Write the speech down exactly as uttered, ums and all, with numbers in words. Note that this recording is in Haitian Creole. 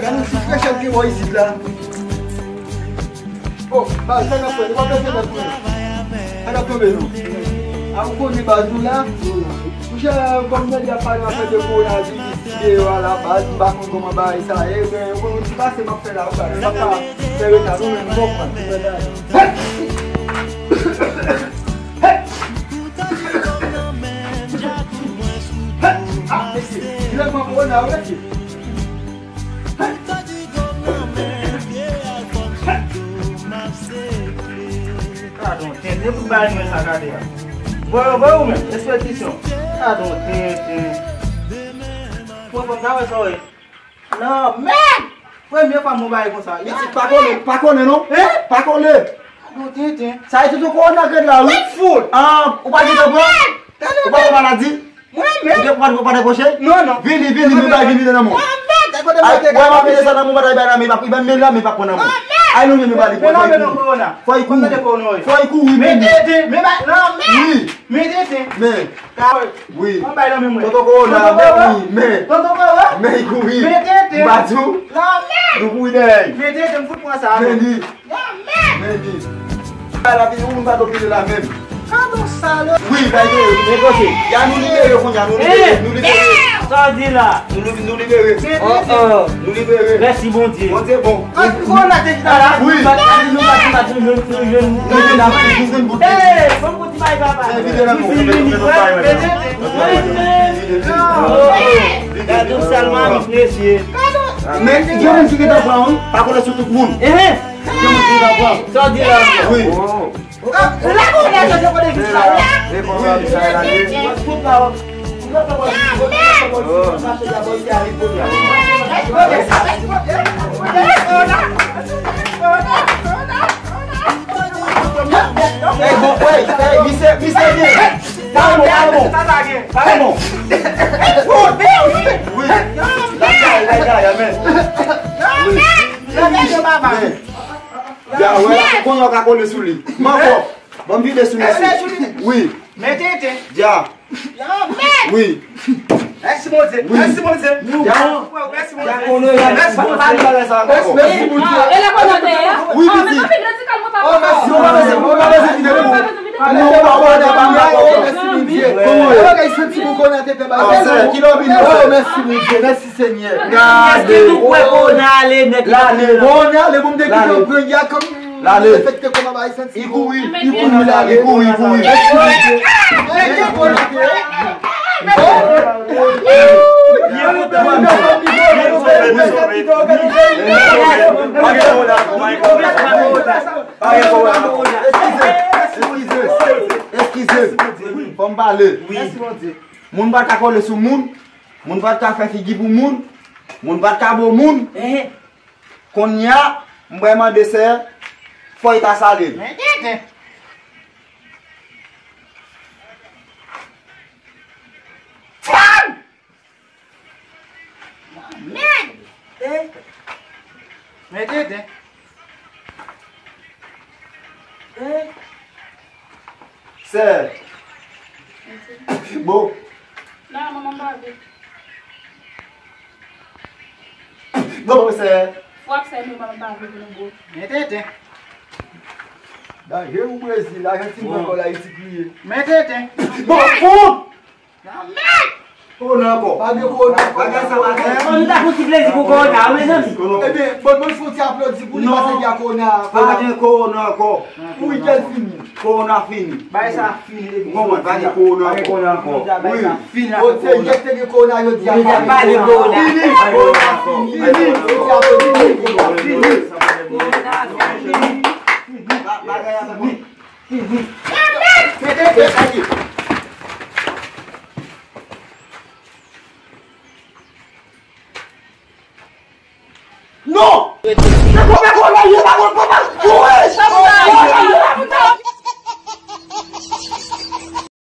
Gade yon ti frechè k gen bò isit la. Oh, baz, sa n ap fè? Nou pa bezwen nèg pou nou. Sa n ap tonbe, non? A, ou konnen baz nou la? Monchè, kòm nèg y ap pale afè de kowonaviris deyò a la, baz, m pa konn kòman bagay sa ye, men ou konn yon ti pase m ap fè la, ou pa, m pa ka fè reta, non, men m konprann. Ah, mesye, kilè m pran kowona, wi, mesye. Gadon tenten pou bay mwen sa gade a. Voye, voye ou menm, ekspedisyon. Gadon tenten. Mwen fò m ta wè sa w ye. Nan, men! Premye fwa m wè bagay konsa. Pitit, pa kole, pa kole non. Hein? Pa kole. Gadon tenten. Sa e toutou kowona k ret la, wi. Fout! Ah, ou pa gentan pran? Ou pa pran maladi? Mwen menm? Ou te pran, ou pa te poche? Non, non. Vini, vini, nou bay vini nan men w. Ay, wè, m ap mete sa nan men w, pa ta bay nan men, pa, men, men la, men pa pran nan men w. Ay, nou menm, nou ba li, fò y kouri. Fò y kouri, vini. Wi. Men. Wi. Tonton kowona, men wi, men. Men y kouri. M pa di w. Nou kouri dèyè. Men li. Men li. Ala, vini, ou pa dwe pile la menm. Gadon sale. Wi, bay de, negosye. Ya, nou libere kounye a, nou libere, nou libere. Sa w di la? Nou, nou, nou libere. Oh, oh. Nou libere. Mèsi Bondye. Bondye bon. An, kòman te chita la? Wi. Nou bat, nou bat, nou bat, nou jwenn, nou jwenn, nou jwenn, nou jwenn bout. Hey, bon bout ti bay papa. Hey, vide la nou. Gade yon sal mamit, mesye. Men, gen moun ki gentan pran, wi. Pa kole sou tout moun. Gen moun ki gentan pran. Sa w di la? Wi. Ey, bon, ey, ey, misye, misye byen. Pale bon, pale bon. Pale bon. Wi. Lagay, lagay, amèn. Wi. Ya, wè, kounye a w ka kole sou li. Manko, ban m vide sou li. Wi. Men tenten. Ya. Wi. Mèsi Bondye. Wi. Mèsi Bondye. Ya. Mèsi Bondye. Mèsi Bondye. Mèsi Bondye. Wi, pitit. Oh, mèsi Bondye. Ou pa bezwen kite pou. Non, ou pa bezwen kite pou. Mèsi Bondye. Kòman w ye? Bagay soti pou konnen te fè bagay. Oh, mèsi Bondye. Mèsi Senyè. Èske nou kwè kowona ale nèt? Lale. Kowona ale, bon, m te kite w pran ya kòm. Lale. Enfekte kòman bagay santi. Li kouri. Li kouri, lale. Li kouri, li kouri. Eskize, eskize, eskize. Fò m pale. Moun pa ka kole sou moun. Moun pa t ka fè figi pou moun. Moun pa t ka bo moun. Kounye a, m pral mande sè, fò y ta sale l. Men tenten. Mèd! Men tenten. Sè. Bon. Non, manman, m pa vle. Bon, sè. Fwa k sè nou, manman, m pa vle pou nou, bon. Men tenten. Danje ou Brezil, Ajantin pran kòl Ayiti kriye. Men tenten. Bon, fout! Kowona ankò. Pa gen kowona ankò. Bagay sa pa fè. Bon, nou ta fè yon ti plezi pou kowona, wi, mezanmi. Ebyen, bon, bon, fè yon ti aplodi pou li, paske gen kowona ankò. Pa gen kowona ankò. Wi, kèl fini. Kowona fini. Bagay sa fini, epi. Ou konprann, pa gen kowona ankò. Pa gen kowona ankò. Wi. Fini. Bon, se yè te gen kowona, yo di a pa gen kowona. Fini. Kowona fini. Fini. Fini. Kowona fini. Bagay sa fini. Non! Se konbyen kòb la ye la, mwen